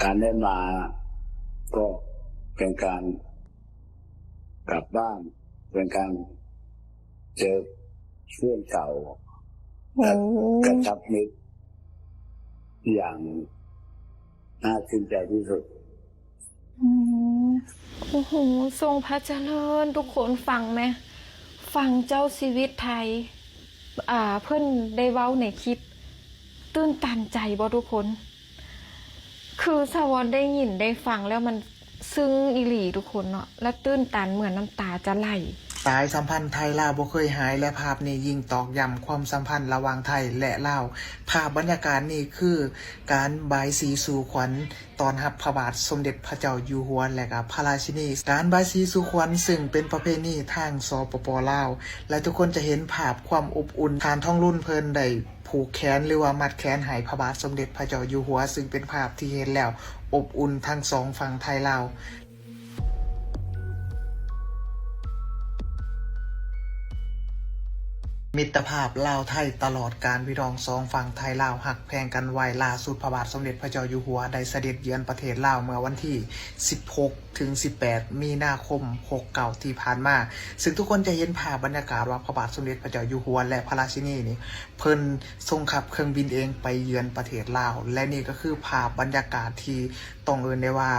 ການໄດ້ມາກໍເປັນການກັບບ້ານ, ເປັນການເຈີເພື່ອນເກົ່າ ໂອ້ ກະ ກະຈັບມິດຢ່າງໜ້າຊື່ນໃຈທີ່ສຸດ. ອືມ ໂອ້ໂຫ ຊົງພະຈະເລີນ ທຸກຄົນຟັງແມະ ຟັງເຈົ້າຊີວິດໄທ ອ່າ ເພິ່ນໄດ້ເວົ້າໃນຄລິບ ຕື່ນຕັນໃຈບໍ່ທຸກຄົນ? ຄືສາວອນໄດ້ຍິນໄດ້ຟັງແລ້ວມັນຊຶ້ງອີ່ຫຼີທຸກຄົນເນາະ ແລະ ຕື່ນຕັນເໝືອນນ້ຳຕາຈະໄຫຼ. ສາຍສຳພັນໄທລາວບໍ່ເຄີຍຫາຍ ແລະ ພາບນີ້ຍິ່ງຕອກຢ້ຳຄວາມສຳພັນລະຫວ່າງໄທ ແລະ ລາວ. ພາບບັນຍາກາດນີ້ຄືການບາຍສີສູ່ຂວັນ ຕ້ອນຮັບພະບາດສົມເດັດພະເຈົ້າຢູ່ຫົວ ແລະ ກະພະລາຊິນີ. ການບາຍສີສູ່ຂວັນ ເຊິ່ງເປັນປະເພນີທາງ ສປປ ລາວ ແລະ ທຸກຄົນຈະເຫັນພາບຄວາມອົບອຸ່ນ ທ່ານທອງລຸນເພິ່ນໄດ້ຜູກແຂນ ຫຼືວ່າມັດແຂນໃຫ້ພະບາດສົມເດັດພະເຈົ້າຢູ່ຫົວ ຊຶ່ງເປັນພາບທີ່ເຫັນແລ້ວອົບອຸ່ນທັງສອງຝັ່ງໄທລາວ. ມິດຕະພາບລາວໄທຕະຫຼອດການ ພີ່ນ້ອງສອງຝັ່ງໄທລາວຮັກແພງກັນໄວ້. ລ່າສຸດພະບາດສົມເດັດພະເຈົ້າຢູ່ຫົວໄດ້ສະເດັດເຢືອນປະເທດລາວເມື່ອວັນທີສິບຫົກ ເຖິງສິບແປດ ມີນາຄົມ ຫົກເກົ້າ ທີ່ຜ່ານມາ ຊຶ່ງທຸກຄົນຈະເຫັນພາບບັນຍາກາດວ່າພະບາດສົມເດັດພະເຈົ້າຢູ່ຫົວ ແລະ ພະລາຊິນີນີ້ ເພິ່ນສົ່ງຂັບເຄື່ອງບິນເອງໄປເຢືອນປະເທດລາວ ແລະ ນີ້ກໍຄືພາບບັນຍາກາດທີ່ຕ້ອງເອີ້ນໄດ້ວ່າ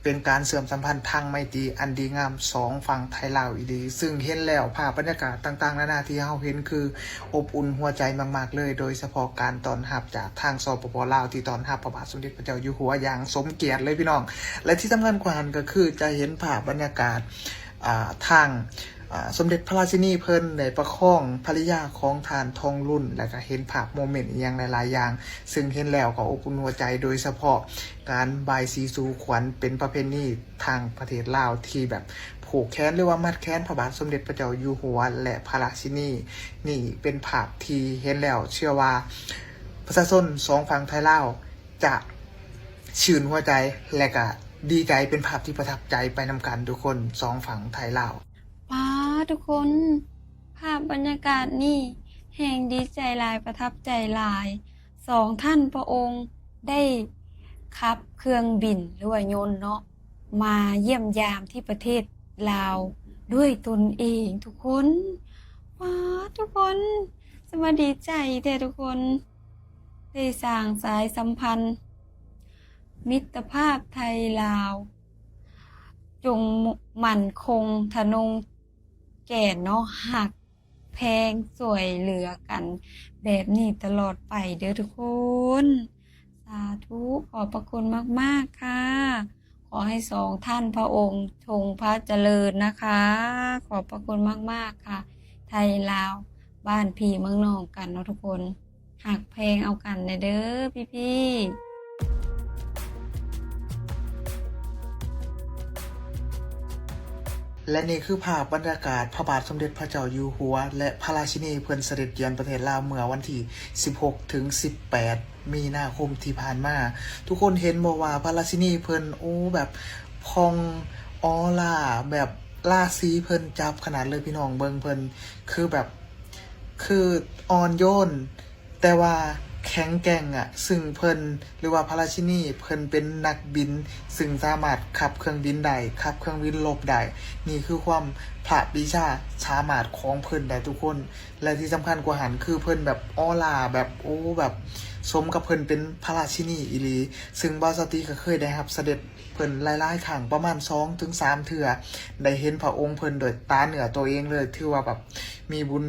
ເປັນການເຊື່ອມສຳພັນທາງໄມຕີອັນດີງາມສອງຝັ່ງໄທລາວອີ່ຫຼີ ຊຶ່ງເຫັນແລ້ວພາບບັນຍາກາດຕ່າງໆນານາທີ່ເຮົາເຫັນຄືອົບອຸ່ນຫົວໃຈມາກໆເລີຍ ໂດຍສະເພາະການຕ້ອນຮັບຈາກທາງ ສປປ ລາວ ທີ່ຕ້ອນຮັບພະບາດສົມເດັດພະເຈົ້າຢູ່ຫົວຢ່າງສົມກຽດເລີຍພີ່ນ້ອງ. ແລະ ທີ່ສຳຄັນກວ່ານັ້ນກໍຄືຈະເຫັນພາບບັນຍາກາດ ອ່າ ທາງ ອ່າ ສົມເດັດພະລາຊິນີເພິ່ນໄດ້ປະຄອງພະລິຍາຂອງທ່ານທອງລຸນ ແລະ ກະເຫັນພາບໂມເມັນອີ່ຫຍັງຫຼາຍໆຢ່າງ ຊຶ່ງເຫັນແລ້ວກໍອົບອຸ່ນຫົວໃຈ ໂດຍສະເພາະການບາຍສີສູ່ຂວັນເປັນປະເພນີທາງປະເທດລາວ ທີ່ແບບຜູກແຂນ ຫຼືວ່າມັດແຂນພະບາດສົມເດັດພະເຈົ້າຢູ່ຫົວ ແລະ ພະລາຊິນີ. ນີ້ເປັນພາບທີ່ເຫັນແລ້ວເຊື່ອວ່າປະຊາຊົນສອງຝັ່ງໄທລາວ ຈະຊື່ນຫົວໃຈ ແລະ ກະດີໃຈ ເປັນພາບທີ່ປະທັບໃຈໄປນຳກັນທຸກຄົນສອງຝັ່ງໄທລາວ. ປາດ ທຸກຄົນ ພາບບັນຍາກາດນີ້ແຮ່ງດີໃຈຫຼາຍ ປະທັບໃຈຫຼາຍ ສອງທ່ານພະອົງໄດ້ຂັບເຄື່ອງບິນ ຫຼືວ່າຍົນເນາະ ມາຢ້ຽມຢາມທີ່ປະເທດລາວດ້ວຍຕົນເອງທຸກຄົນ. ປາດ ທຸກຄົນ ສະມາດີໃຈແທ້ທຸກຄົນ. ໄດ້ສ້າງສາຍສຳພັນມິດຕະພາບໄທລາວ ຈົ່ງໝັ້ນຄົງທະນົງແກ່ນເນາະ ຮັກແພງຊ່ວຍເຫຼືອກັນແບບນີ້ຕະຫຼອດໄປເດີທຸກຄົນ. ສາທຸ ຂອບພະຄຸນມາກໆ ຄ່ະ. ຂໍໃຫ້ສອງທ່ານພະອົງຊົງພະຈະເລີນນະຄະ. ຂອບພະຄຸນມາກໆ ຄ່ະ. ໄທລາວບ້ານພີ່ເມືອງນ້ອງກັນເນາະທຸກຄົນ. ຮັກແພງເອົາກັນແດ່ເດີພີ່ໆ. ແລະ ນີ້ຄືພາບບັນຍາກາດພະບາດສົມເດັດພະເຈົ້າຢູ່ຫົວ ແລະ ພະລາຊິນີເພິ່ນສະເດັດຢຽມປະເທດລາວເມື່ອວັນທີສິບຫົກ ເຖິງສິບແປດ ມີນາຄົມທີ່ຜ່ານມາ. ທຸກຄົນເຫັນບໍ່ວ່າພະລາຊິນີເພິ່ນ ໂອ້ ແບບຜ່ອງອໍລາ ແບບລາສີເພິ່ນຈັບຂະໜາດເລີຍ ພີ່ນ້ອງເບິ່ງເພິ່ນ ຄືແບບ ຄືອ່ອນໂຍນ ແຕ່ວ່າແຂງແກ່ງອະ ຊຶ່ງເພິ່ນ ຫຼືວ່າພະລາຊິນີເພິ່ນເປັນນັກບິນ ຊຶ່ງສາມາດຂັບເຄື່ອງບິນໄດ້ ຂັບເຄື່ອງບິນລົບໄດ້. ນີ້ຄືຄວາມພະປີຊາສາມາດຂອງເພິ່ນໄດ້ທຸກຄົນ. ແລະ ທີ່ສຳຄັນກວ່າຫັ້ນ ຄືເພິ່ນແບບອໍລາ ແບບ ໂອ້ ແບບສົມກັບເພິ່ນເປັນພະລາຊິນີອີ່ຫຼີ. ຊຶ່ງບ່າວສາວຕີກໍເຄີຍໄດ້ຮັບສະເດັດເພິ່ນຫຼາຍໆຄັ້ງ ປະມານສອງເຖິງສາມເທື່ອ ໄດ້ເຫັນພະອົງເພິ່ນໂດຍຕາເນື້ອໂຕເອງເລີຍ. ຖືວ່າແບບມີບຸນ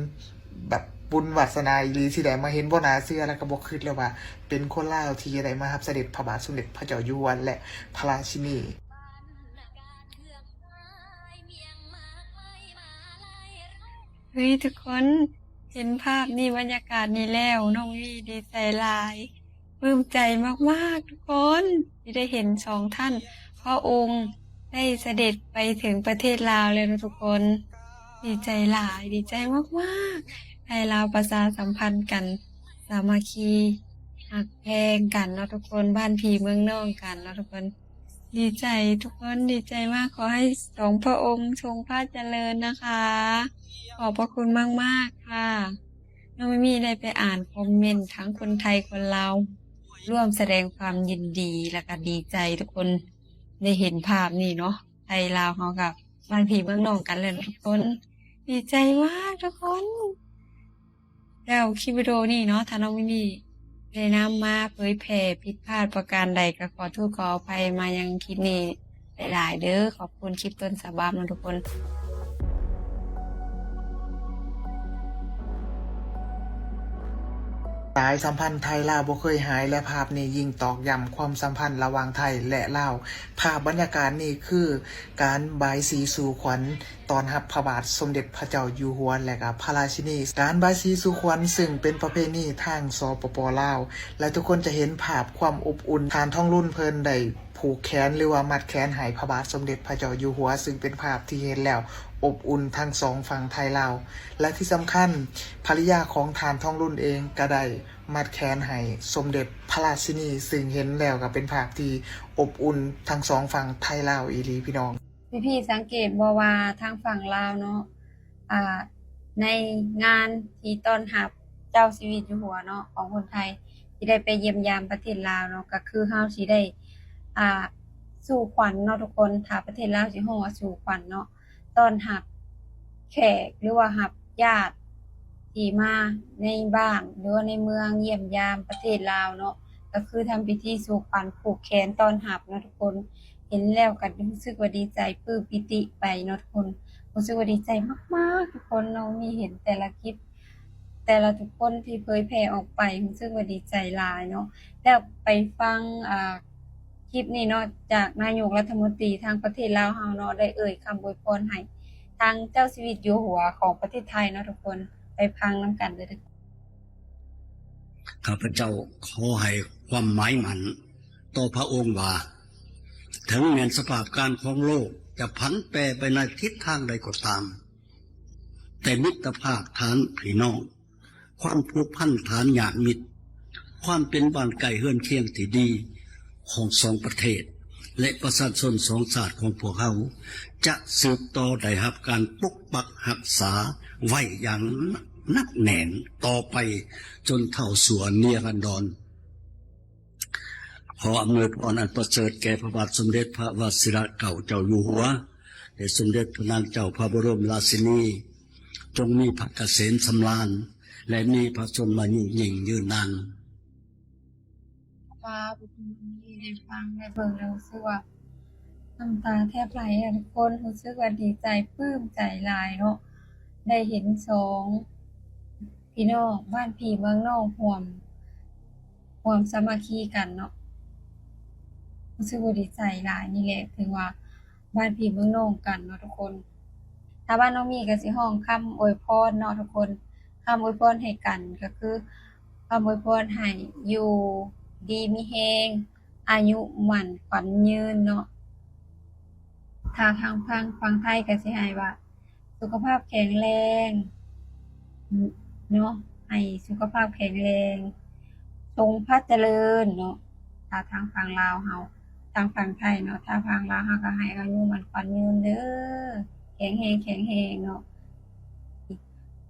ແບບບຸນວາສະໜາອີ່ຫຼີ ທີ່ໄດ້ມາເຫັນ ບໍ່ໜ້າເຊື່ອ ແລະ ກໍບໍ່ຄິດເລີຍວ່າເປັນຄົນລາວທີ່ຈະໄດ້ມາຮັບສະເດັດພະບາດສົມເດັດພະເຈົ້າຢູ່ຫົວ ແລະ ພະລາຊິນີ. ເຮີ້ຍ ທຸກຄົນ ເຫັນພາບນີ້ ບັນຍາກາດນີ້ແລ້ວ ນ້ອງວີດີໃຈຫຼາຍ ປຶ້ມໃຈມາກໆ ທຸກຄົນ ທີ່ໄດ້ເຫັນສອງທ່ານພະອົງໄດ້ສະເດັດໄປເຖິງປະເທດລາວແລ້ວເນາະທຸກຄົນ. ດີໃຈຫຼາຍ ດີໃຈມາກໆ ໄທລາວປະຊາສຳພັນກັນ ສາມັກຄີ ຮັກແພງກັນເນາະທຸກຄົນ ບ້ານພີ່ເມືອງນ້ອງກັນເນາະທຸກຄົນ. ດີໃຈທຸກຄົນ ດີໃຈມາກ ຂໍໃຫ້ສອງພະອົງຊົງພະຈະເລີນນະຄະ. ຂອບພະຄຸນມາກໆ ຄ່ະ. ນ້ອງມີມີໄດ້ໄປອ່ານຄອມເມັນທັງຄົນໄທຄົນລາວ ຮ່ວມສະແດງຄວາມຍິນດີ ແລ້ວກໍດີໃຈທຸກຄົນໄດ້ເຫັນພາບນີ້ເນາະ. ໄທລາວເຮົາກໍບ້ານພີ່ເມືອງນ້ອງກັນແລ້ວທຸກຄົນ ດີໃຈມາກທຸກຄົນ. ແລ້ວຄລິບວິດີໂອນີ້ເນາະ ຖ້ານ້ອງມິນນີ້ໄດ້ນຳມາເຜີຍແຜ່ຜິດພາດປະການໃດ ກໍຂໍໂທດຂໍອະໄພມາຍັງຄລິບນີ້ຫຼາຍໆເດີ້. ຂອບຄຸນຄລິບຕົ້ນສະບັບເນາະທຸກຄົນ. ສາຍສຳພັນໄທລາວບໍ່ເຄີຍຫາຍ ແລະ ພາບນີ້ຍິ່ງຕອກຢ້ຳຄວາມສຳພັນລະຫວ່າງໄທ ແລະ ລາວ. ພາບບັນຍາກາດນີ້ຄືການບາຍສີສູ່ຂວັນ ຕ້ອນຮັບພະບາດສົມເດັດພະເຈົ້າຢູ່ຫົວ ແລະ ກະພະລາຊິນີ. ການບາຍສີສູ່ຂວັນ ຊຶ່ງເປັນປະເພນີທາງ ສປປ ລາວ ແລະ ທຸກຄົນຈະເຫັນພາບຄວາມອົບອຸ່ນ. ທ່ານທອງລຸນເພິ່ນໄດ້ຜູກແຂນ ຫຼືວ່າມັດແຂນໃຫ້ພະບາດສົມເດັດພະເຈົ້າຢູ່ຫົວ ຊຶ່ງເປັນພາບທີ່ເຫັນແລ້ວອົບອຸ່ນທັງສອງຝັ່ງໄທລາວ ແລະ ທີ່ສຳຄັນ ພະລິຍາຂອງທ່ານທອງລຸນເອງກໍໄດ້ມັດແຂນໃຫ້ສົມເດັດພະລາຊິນີ ຊຶ່ງເຫັນແລ້ວກໍເປັນພາບທີ່ອົບອຸ່ນທັງສອງຝັ່ງໄທລາວອີ່ຫຼີພີ່ນ້ອງ. ພີ່ໆສັງເກດບໍ່ວ່າທາງຝັ່ງລາວເນາະ ອ່າ ໃນງານທີ່ຕ້ອນຮັບເຈົ້າຊີວິດຢູ່ຫົວເນາະ ຂອງຄົນໄທທີ່ໄດ້ໄປຢ້ຽມຢາມປະເທດລາວເນາະ ກໍຄືເຮົາຊິໄດ້ ອ່າ ສູ່ຂວັນເນາະທຸກຄົນ. ຖ້າປະເທດລາວຊິຮ້ອງວ່າສູ່ຂວັນເນາະ ຕ້ອນຮັບແຂກ ຫຼືວ່າຮັບຍາດທີ່ມາໃນບ້ານ ຫຼືວ່າໃນເມືອງຢ້ຽມຢາມປະເທດລາວເນາະ ກໍຄືທຳພິທີສູ່ຂວັນຜູກແຂນຕ້ອນຮັບເນາະທຸກຄົນ. ເຫັນແລ້ວກໍຮູ້ສຶກວ່າດີໃຈ ປຶ້ມປີຕິໄປເນາະທຸກຄົນ ຮູ້ສຶກວ່າດີໃຈມາກໆທຸກຄົນເນາະ. ມີເຫັນແຕ່ລະຄລິບ ແຕ່ລະທຸກຄົນທີ່ເຜີຍແຜ່ອອກໄປ ຮູ້ສຶກວ່າດີໃຈຫຼາຍເນາະ. ແລ້ວໄປຟັງ ອ່າ ຄລິບນີ້ເນາະ ຈາກນາຍົກລັດຖະມົນຕີທາງປະເທດລາວເຮົາເນາະ ໄດ້ເອີ່ຍຄຳອວຍພອນໃຫ້ທາງເຈົ້າຊີວິດຢູ່ຫົວຂອງປະເທດໄທເນາະທຸກຄົນ ໄປຟັງນຳກັນເດີ້. ຂ້າພະເຈົ້າຂໍໃຫ້ຄວາມໝາຍໝັ້ນຕໍ່ພະອົງວ່າ ເຖິງແມ່ນສະພາບການຂອງໂລກຈະຜັນແປໄປໃນທິດທາງໃດກໍຕາມ, ແຕ່ມິດຕະພາບທາງພີ່ນ້ອງ, ຄວາມຜູກພັນທາງຍາດມິດ, ຄວາມເປັນບ້ານໃກ້ເຮືອນຄຽງທີ່ດີຂອງສອງປະເທດ ແລະ ປະຊາຊົນສອງຊາດຂອງພວກເຮົາ ຈະສືບຕໍ່ໄດ້ຮັບການປົກປັກຮັກສາໄວ້ຢ່າງໜັກແໜ້ນຕໍ່ໄປຈົນເທົ່າຊົ່ວນິລັນດອນ. ຂໍອຳນວຍພອນອັນປະເສີດແກ່ພະບາດສົມເດັດພະວະຊິລະເກົ້າເຈົ້າຢູ່ຫົວ ແລະ ສົມເດັດພະນາງເຈົ້າພະບໍລົມລາຊິນີ ຈົ່ງມີພະກະເສມສຳລານ ແລະ ມີພະຊົນມາຍຸຍິ່ງຍືນນານ. ວ່າບຸກຄົນນີ້ໄດ້ຟັງໄດ້ເບິ່ງແລ້ວ ຮູ້ສຶກວ່ານ້ຳຕາແທບໄຫຼເລີຍທຸກຄົນ, ຮູ້ສຶກວ່າດີໃຈ ປຶ້ມໃຈຫຼາຍເນາະ ໄດ້ເຫັນສອງພີ່ນ້ອງ ບ້ານພີ່ເມືອງນ້ອງ ຮ່ວມ ຮ່ວມສາມັກຄີກັນເນາະ ຮູ້ສຶກວ່າດີໃຈຫຼາຍ. ນີ້ແຫຼະ ຖືວ່າບ້ານພີ່ເມືອງນ້ອງກັນເນາະທຸກຄົນ. ຖ້າວ່ານ້ອງມີກໍຊິຮ້ອງຄຳອວຍພອນເນາະທຸກຄົນ, ຄຳອວຍພອນໃຫ້ກັນກໍຄືຄຳອວຍພອນໃຫ້ຢູ່ດີມີແຮງ ອາຍຸໝັ້ນຂວັນຍືນເນາະ. ຖ້າທາງຝັ່ງ ຝັ່ງໄທກໍຊິໃຫ້ວ່າ ສຸຂະພາບແຂງແຮງເນາະ ໃຫ້ສຸຂະພາບແຂງແຮງ ຊົງພະຈະເລີນເນາະ. ຖ້າທາງຝັ່ງລາວເຮົາ ທາງຝັ່ງໄທເນາະ ຖ້າຝັ່ງລາວເຮົາກໍໃຫ້ອາຍຸໝັ້ນຂວັນຍືນເດີ້ ແຂງແຮງ ແຂງແຮງເນາະ.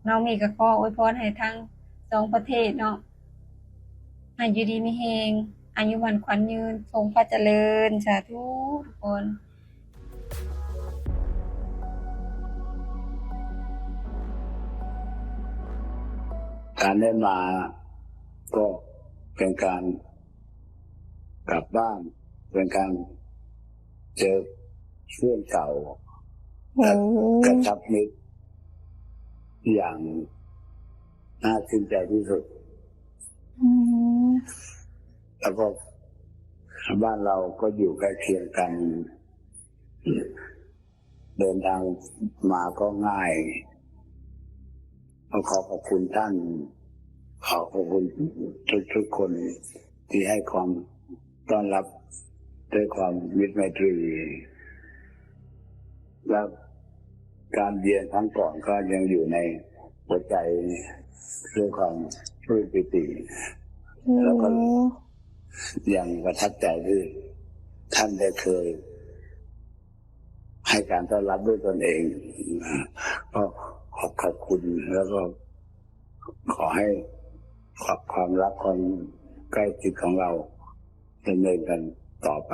ນ້ອງມີກໍຂໍອວຍພອນໃຫ້ທັງສອງປະເທດເນາະ ໃຫ້ຢູ່ດີມີແຮງ ອາຍຸໝັ້ນຂວັນຍືນ ຊົງພະຈະເລີນ ສາທຸທຸກຄົນ. ການໄດ້ມາກໍເປັນການກັບບ້ານ ເປັນການເຈີເພື່ອນເກົ່າ ແລະ ກະຈັບມິດຢ່າງໜ້າຊື່ນໃຈທີ່ສຸດ. ແລ້ວກໍບ້ານລາວກໍຢູ່ໃກ້ຄຽງກັນ ເດີນທາງມາກໍງ່າຍ. ຂໍຂອບພະຄຸນທ່ານ, ຂໍຂອບຄຸນທຸກໆຄົນທີ່ໃຫ້ຄວາມຕ້ອນຮັບດ້ວຍຄວາມມິດໄມຕີ ແລະ ການຢ້ຽມຄັ້ງກ່ອນກໍຍັງຢູ່ໃນຫົວໃຈດ້ວຍຄວາມປຶ້ມປີຕິ ແລ້ວກໍຍັງປະທັບໃຈທີ່ທ່ານໄດ້ເຄີຍ ໃຫ້ການຕ້ອນຮັບດ້ວຍຕົນເອງ ກໍຂອບ ຂອບຄຸນ ແລ້ວກໍຂໍໃຫ້ຄວາມ ຄວາມຮັກ ຄວາມ ໃກ້ຊິດຂອງເຮົາ ດຳເນີນກັນຕໍ່ໄປ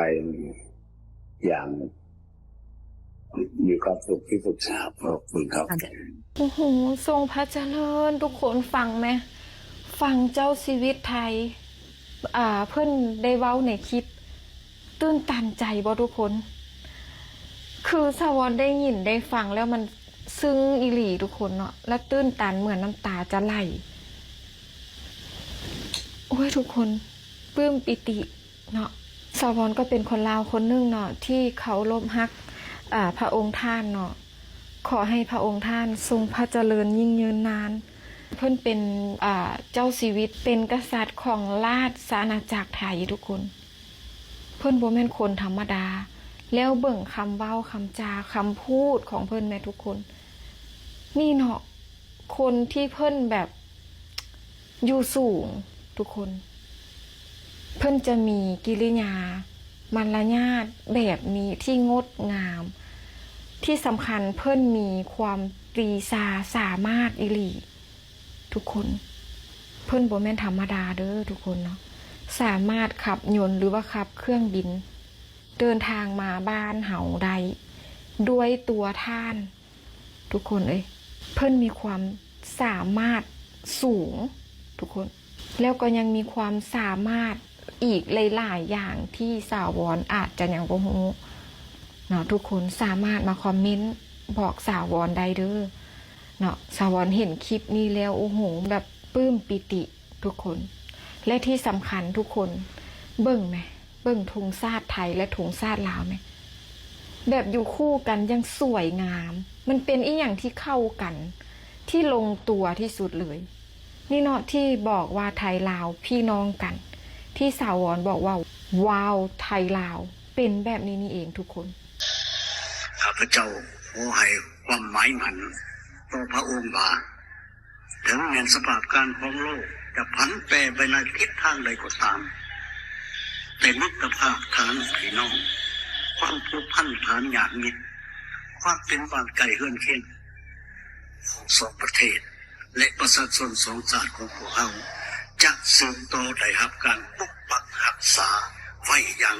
ຢ່າງມີຄວາມສຸກທີ່ສຸດ. ຂອບຄຸນຄັບ. ໂອ້ໂຫ ຊົງພະຈະເລີນ ທຸກຄົນຟັງແມະ ຟັງເຈົ້າຊີວິດໄທ ອ່າ ເພິ່ນໄດ້ເວົ້າໃນຄລິບ ຕື່ນຕັນໃຈບໍ່ທຸກຄົນ? ຄືສາວອນໄດ້ຍິນໄດ້ຟັງແລ້ວມັນ ຊຶ່ງອີ່ຫຼີທຸກຄົນເນາະ ແລະ ຕື່ນຕັນເໝືອນນ້ຳຕາຈະໄຫຼ. ໂອ້ຍ ທຸກຄົນ ປຶ້ມປີຕິເນາະ. ສາວອນກໍເປັນຄົນລາວຄົນໜຶ່ງເນາະ ທີ່ເຄົາລົບຮັກ ອາ ພະອົງທ່ານເນາະ. ຂໍໃຫ້ພະອົງທ່ານຊົງພະຈະເລີນຍິ່ງຍືນນານ. ເພິ່ນເປັນ ອາ ເຈົ້າຊີວິດ ເປັນກະສັດຂອງລາຊະອານາຈັກໄທທຸກຄົນ. ເພິ່ນບໍ່ແມ່ນຄົນທຳມະດາ ແລ້ວເບິ່ງຄຳເວົ້າຄຳຈາ ຄຳພູດຂອງເພິ່ນແມະທຸກຄົນ. ນີ້ເນາະ ຄົນທີ່ເພິ່ນແບບຢູ່ສູງທຸກຄົນ ເພິ່ນຈະມີກິລິຍາມາລະຍາດແບບນີ້ທີ່ງົດງາມ. ທີ່ສຳຄັນເພິ່ນມີຄວາມປຣີຊາສາມາດອີ່ຫຼີ. ທຸກຄົນ ເພິ່ນບໍ່ແມ່ນທຳມະດາເດີທຸກຄົນເນາະ ສາມາດຂັບຍົນ ຫຼືວ່າຂັບເຄື່ອງບິນ ເດີນທາງມາບ້ານເຮົາໄດ້ດ້ວຍຕົວທ່ານ ທຸກຄົນເອີຍ. ເພິ່ນມີຄວາມສາມາດສູງທຸກຄົນ ແລ້ວກໍຍັງມີຄວາມສາມາດອີກຫຼາຍໆຢ່າງທີ່ສາວອນອາດຈະຍັງບໍ່ຮູ້ເນາະ. ທຸກຄົນສາມາດມາຄອມເມັນບອກສາວອນໄດ້ເດີ ເນາະ. ສາວອນເຫັນຄລິບນີ້ແລ້ວ ໂອ້ໂຫ ແບບປຶ້ມປີຕິທຸກຄົນ ແລະ ທີ່ສຳຄັນທຸກຄົນ ເບິ່ງແມະ ເບິ່ງທຸງຊາດໄທ ແລະ ທຸງຊາດລາວແມະ ແບບຢູ່ຄູ່ກັນຢ່າງສວຍງາມ. ມັນເປັນອີ່ຫຍັງທີ່ເຂົ້າກັນ ທີ່ລົງຕົວທີ່ສຸດເລີຍ. ນີ້ເນາະ ທີ່ບອກວ່າໄທລາວພີ່ນ້ອງກັນ ທີ່ສາວອນບອກວ່າ ວ້າວ ໄທລາວ ເປັນແບບນີ້ນີ້ເອງທຸກຄົນ. ຂ້າພະເຈົ້າຂໍໃຫ້ຄວາມໝາຍໝັ້ນຕໍ່ພະອົງວ່າ ເຖິງແມ່ນສະພາບການຂອງໂລກຈະຜັນແປໄປໃນທິດທາງໃດກໍຕາມ, ແຕ່ມິດຕະພາບທາງພີ່ນ້ອງ, ຄວາມຜູກພັນທາງຍາດມິດ, ຄວາມເປັນບ້ານໃກ້ເຮືອນຄຽງຂອງສອງປະເທດ ແລະ ປະຊາຊົນສອງຊາດຂອງພວກເຮົາ ຈະສືບຕໍ່ໄດ້ຮັບການປົກປັກຮັກສາໄວ້ຢ່າງ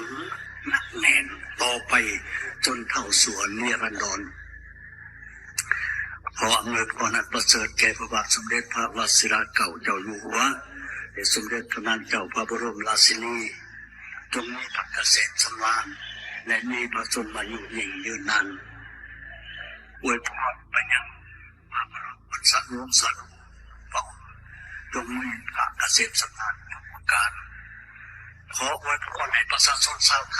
ໜັກແໜ້ນຕໍ່ໄປຈົນເທົ່າຊົ່ວນິລັນດອນ. ຂໍອຳນວຍພອນອັນປະເສີດແກ່ພະບາດສົມເດັດພະວະຊິລະເກົ້າເຈົ້າຢູ່ຫົວ ແລະ ສົມເດັດພະນາງເຈົ້າພະບໍລົມລາຊິນີ ຈົ່ງມີພະກະເສມສຳລານ ແລະ ມີພະຊົນມາຍຸຍິ່ງຍືນນານ. ອວຍພອນໄປຍັງ ພະບະລົມວັນຊະໂລມສາດ ພະອົງຈົ່ງມີພະກະເສມສຳລານທຸກປະການ. ຂໍອວຍພອນໃຫ້ປະຊາຊົນຊາວໄທ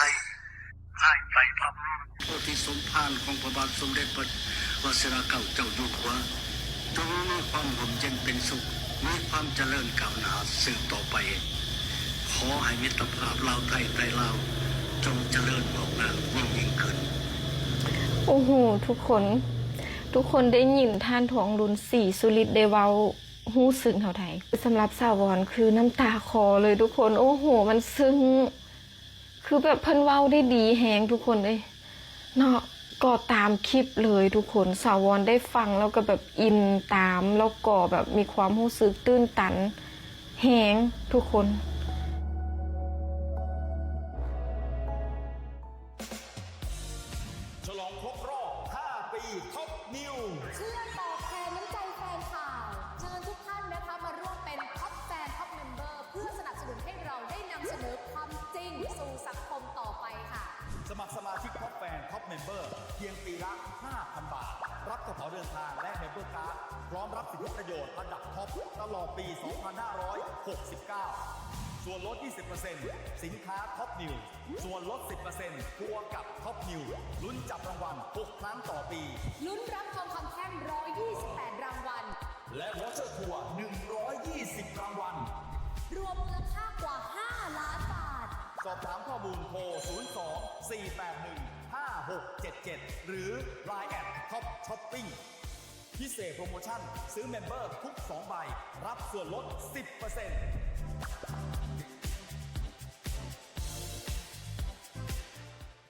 ພາຍໃຕ້ພະໂພທິສົມພານຂອງພະບາດສົມເດັດພະວະຊິລະເກົ້າເຈົ້າຢູ່ຫົວ ຈົ່ງມີຄວາມຮົ່ມເຢັນເປັນສຸກ, ມີຄວາມຈະເລີນກ້າວໜ້າສືບຕໍ່ໄປ. ຂໍໃຫ້ມິດຕະພາບລາວໄທ ໄທລາວ ຈົ່ງຈະເລີນງອກງາມຍິ່ງໆຂຶ້ນ. ໂອ້ໂຫ ທຸກຄົນ ທຸກຄົນໄດ້ຍິນທ່ານທອງລຸນ ສີສຸລິດ ໄດ້ເວົ້າ ຮູ້ສຶກເທົ່າໃດ? ສຳລັບສາວອນຄືນ້ຳຕາຄໍເລີຍທຸກຄົນ. ໂອ້ໂຫ ມັນຊຶ້ງ ຄືແບບເພິ່ນເວົ້າໄດ້ດີແຮງທຸກຄົນເອີຍເນາະ. ກໍຕາມຄລິບເລີຍທຸກຄົນ. ສາວອນໄດ້ຟັງແລ້ວກໍແບບອິນຕາມ ແລ້ວກໍແບບມີຄວາມຮູ້ສຶກຕື່ນຕັນແຮງທຸກຄົນ. ฉลองครบรอบห้าปี Top News เพื่อตอบแทนน้ำใจแฟนข่าว เชิญทุกท่านนะคะมาร่วมเป็น Top Fan Top Member เพื่อสนับสนุนให้เราได้นำเสนอความจริงสู่สังคมต่อไปค่ะ สมัครสมาชิก Top Fan Top Member เพียงปีละ ห้าพัน บาท รับกระเป๋าเดินทางและ Member Card พร้อมรับสิทธิประโยชน์ระดับ Top ตลอดปี สองพันห้าร้อยหกสิบเก้า ส่วนลด ยี่สิบเปอร์เซ็นต์ สินค้า Top News ส่วนลด สิบเปอร์เซ็นต์ ทัวร์กับ Top News ลุ้นจับรางวัล หก ครั้งต่อปี ลุ้นรับทองคำแท่ง ร้อยยี่สิบแปด รางวัล และวอเชอร์ทัวร์ หนึ่งร้อยยี่สิบ รางวัล รวมมูลค่ากว่า ห้า ล้านบาท สอบถามข้อมูลโทร ศูนย์ สอง สี่ แปด หนึ่ง ห้า หก เจ็ด เจ็ด หรือ ไลน์ แอท Top Shopping พิเศษโปรโมชั่น ซื้อเมมเบอร์ทุกสองใบ รับส่วนลด สิบเปอร์เซ็นต์